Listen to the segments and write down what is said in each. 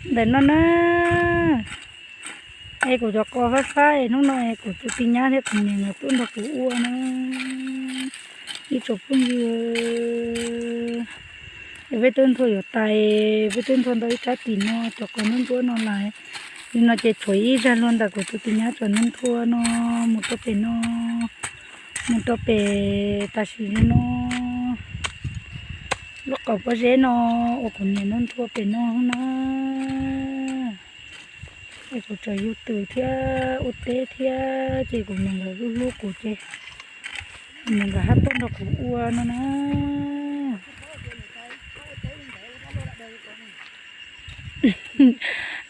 Ntawm no na, es kuv cov qos fab fab es hnub no es kuv tus tij nyab thiab kuv niam nkawd tuaj nrog kuv ua na, ib tsoom phooj ywg. Es peb twb nthua yuav tas, peb twb nthua ntau ib rab tim no cov qos ntsuab ntsuab no lawm. Li no ces tshuav ib zag luag ntawm kuv tus tij nyab tseem nthua no mus rau pem no, mus rau pem tam sim li no. Lub qos pob zeb no uas kuv niam nthua pem no na. Es kuv tseem yug twm thiab ua teb thiab ces kuv niam nkawd hlub hlub kuv ces kuv niam nkawd haj tuaj nrog kuv ua no na.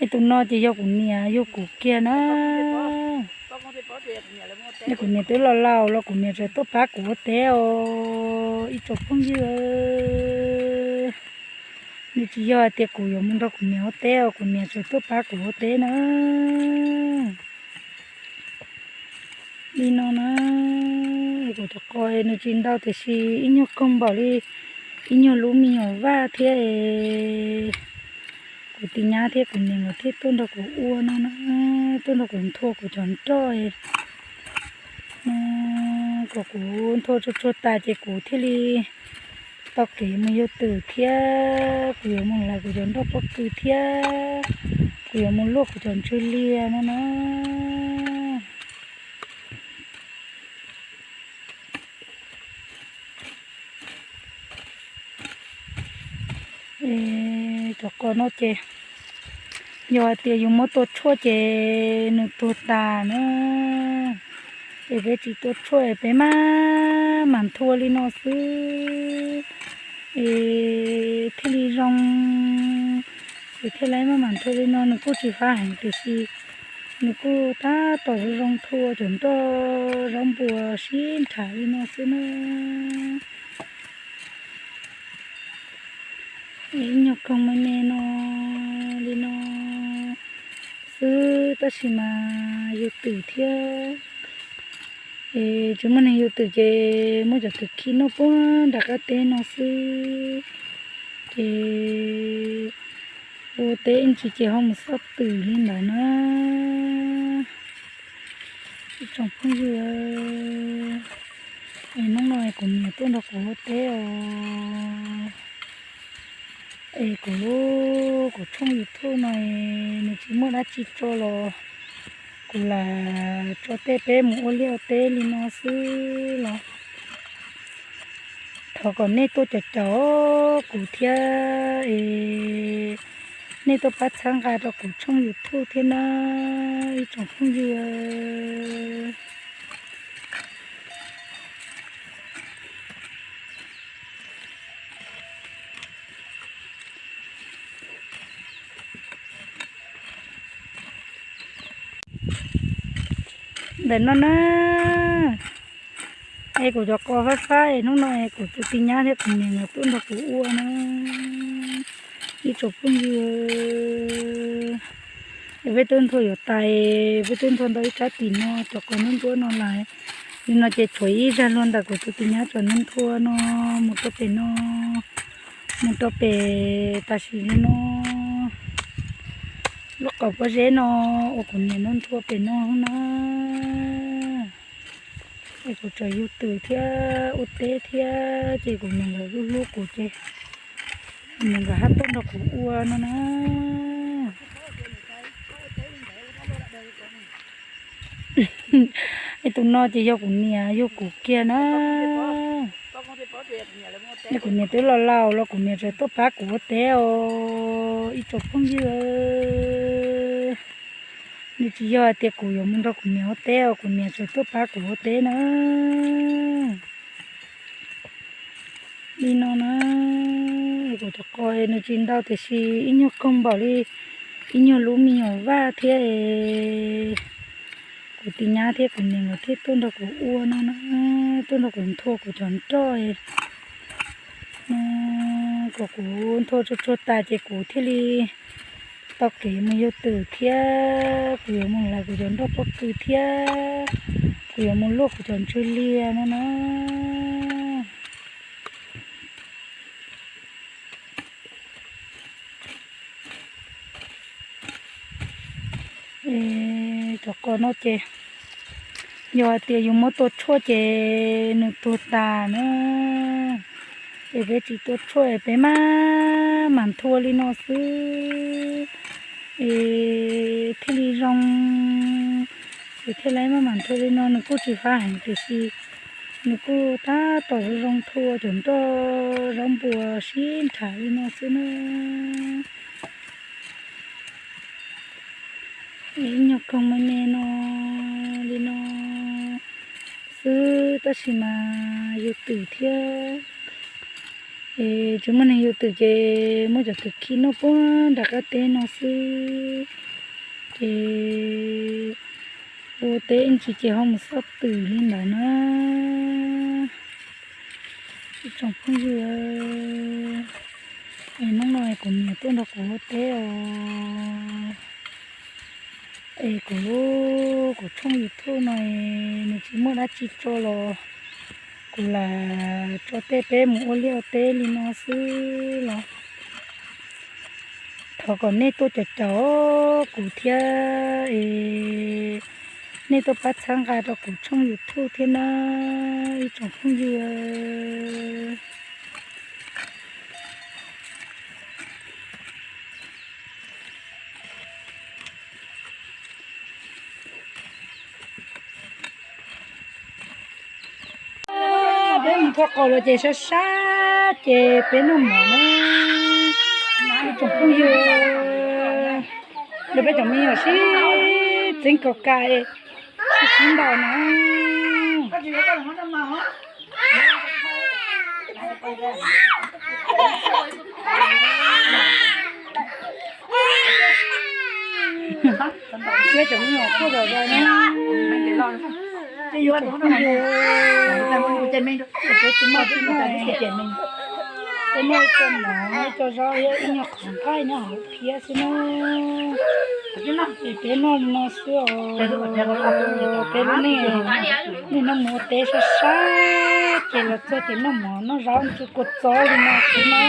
Es tus no ces yog kuv niam yug kuv kiag na. Es kuv niam twb laus laus los kuv niam tseem tuaj pab kuv ua teb os ib tsoom phooj ywg. Nws tsis yog hais tias kuv yuav mus nrog kuv niam ua teb os, kuv niam tseem tuaj pab kuv ua teb na. Li no na, kuv cov qos nws tsis ntau tiam sis ib nyuag koog npaum li ib nyuag lub me nyuam vaj thiab. Kuv tij nyab thiab kuv niam nkawd thiaj tuaj nrog kuv ua no na, tuaj nrog kuv nthua kuv cov nroj. Kom kuv nthua tsuag tsuag tas ces kuv thiaj li tau kev mus yug twm thiab kuv yuav mus lawv kuv cov nroj pob kws thiab kuv yuav mus luaj kuv cov ntswg liag no na. Cov qos no ces yog hais tias yus muab tua tshuaj ces nws tuag tas na. Es peb tsis tua tshuaj es peb maj mam nthua li no xwb es thiaj li zoo. Es thiaj li maj mam nthua li no, nws kuj tsis fab heev tiam sis nws kuj tab tom zoo zoo nthua cov nroj zaub npua sib nrhav li no xwb na. Ib nyuag koog me me no li no xwb tab sis mas yug twm thiab. Es tsis muaj neeg yug twm ces muab cov twm khi noj puag nram qab teb no xwb. Ces ua teb ib ntsis ces ho mus xauj twm li ntawd na. Ib tsoom phooj ywg, es hnub no kuv niam tuaj nrog kuv ua teb os. Es kuv lub, kuv tshooj YouTube no nws tsis muaj dab tsi tso los kuv lam tso tej peb mus ua liaj ua teb li no xwb los thov kom nej tuaj caum caum kuv thiab es nej tuaj pab txhawb nqa rau kuv tshooj YouTube thiab na ib tsoom phooj ywg. Ntawm no na, es kuv cov qos fab fab es hnub no es kuv tus tij nyab thiab kuv niam nkawd tuaj nrog kuv ua na ib tsoom phooj ywg. Es peb twb nthua yuav tas, peb twb nthua ntau ib rab tim no cov qos ntsuab ntsuab no lawm. Li no ces tshuav ib zag luag ntawm kuv tus tij nyab tseem nthua no mus rau pem no, mus rau pem tam sim li no. Lub qos pob zeb no uas kuv niam nthua pem no na. Es kuv tseem yug twm thiab ua teb thiab ces kuv niam nkawd hlub hlub kuv ces kuv niam nkawd haj tuaj nrog kuv ua no na. Es tus no ces yog kuv niam yug kuv kiag na. Es kuv niam twb laus laus los kuv niam tseem tuaj pab kuv ua teb os ib tsoom phooj ywg. Nws tsis yog hais tias kuv yuav mus nrog kuv niam ua teb os, kuv niam tseem tuaj pab kuv ua teb na. Li no na, kuv cov qos nws tsis ntau tiam sis ib nyuag koog npaum li ib nyuag lub me nyuam vaj thiab. Kuv tij nyab thiab kuv niam nkawd thiaj tuaj nrog kuv ua no na, tuaj nrog kuv nthua kuv cov nroj. Kom kuv nthua tsuag tsuag tas ces kuv thiaj li tau kev mus yug twm thiab kuv yuav mus lawv kuv cov nroj pob kws thiab kuv yuav mus luaj kuv cov ntswg liag no na. Cov qos no ces yog hais tias yus muab tua tshuaj ces nws tuag tas na. Es peb tsis tua tshuaj es peb maj mam nthua li no xwb es thiaj li zoo. Es thiaj li maj mam nthua li no, nws kuj tsis fab heev tiam sis nws kuj tab tom zoo zoo nthua cov nroj zaub npua sib nrhav li no xwb na. Ib nyuag koog me me no li no xwb tab sis mas yug twm thiab. Es tsis muaj neeg yug twm ces muab cov twm khi noj puag nram qab teb no xwb. Ces ua teb ib ntsis ces ho mus xauj twm li ntawd na. Ib tsoom phooj ywg, es hnub no kuv niam tuaj nrog kuv ua teb os. Es kuv, kuv tshooj YouTube no es nws tsis muaj dab tsi tso los kuv lam tso tej peb mus ua liaj ua teb li no xwb los thov kom nej tuaj caum caum kuv thiab es nej tuaj pab txhawb nqa rau kuv tshooj YouTube thiab na ib tsoom phooj ywg. Peb mus thau qaus los ces sab sab ces peb noj mov na. Ib tsoom phooj ywg, yog peb cov me nyuam sib txeeb kaus kas, sib sib ntaus na. Peb cov me nyuam kuj zom zaws na. Peb tsis muaj tsis muaj, peb muaj ib co mov, ib co zaub thiab ib nyuag qhov nqaij nyob hauv phiab xwb na. Es peb noj li no xwb os. Peb lub neej, nej noj mov ua teb sab sab ces los txog ces noj mov noj zaub ntsu kua txob li no xwb na.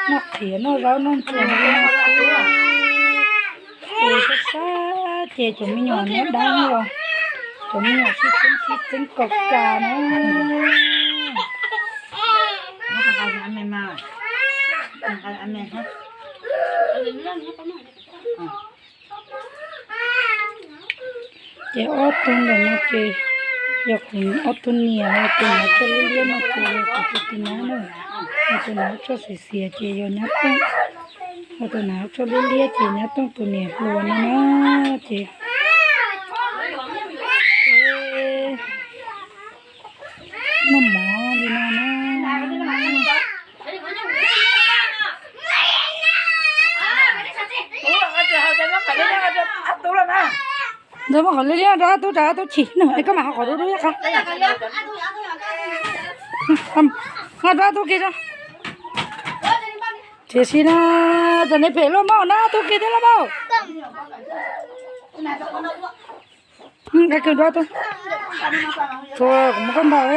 Noj qhiav noj zaub noj ntsu li no xwb. Es sab sab ces cov me nyuam nyob dab los, cov me nyuam sib txeeb sib txeeb kaus kas na. Ces ob tug ntawm no ces yog kuv ob tug niam, tus nav tshuaj liab liab no ces yog kuv tus tij nyab na, ho tus nav tshuaj xiav xiav ces yog nyab Tooj, ho tus nav tshuaj liab liab ces nyab Tooj tus niam hluas no na. Ces noj mov li no na. Ntxawg muab qhov liab liab rau ob tug, rau ob tug chim no es koj mam ho qhov dub dub qab. Ho rau ob tug kiag. Tiam sis na, tam ne phem luaj mog na, ob tug kiag thiab los mog. Nqa kiag rau ob tug. Txhua kuv muab koj ntaus.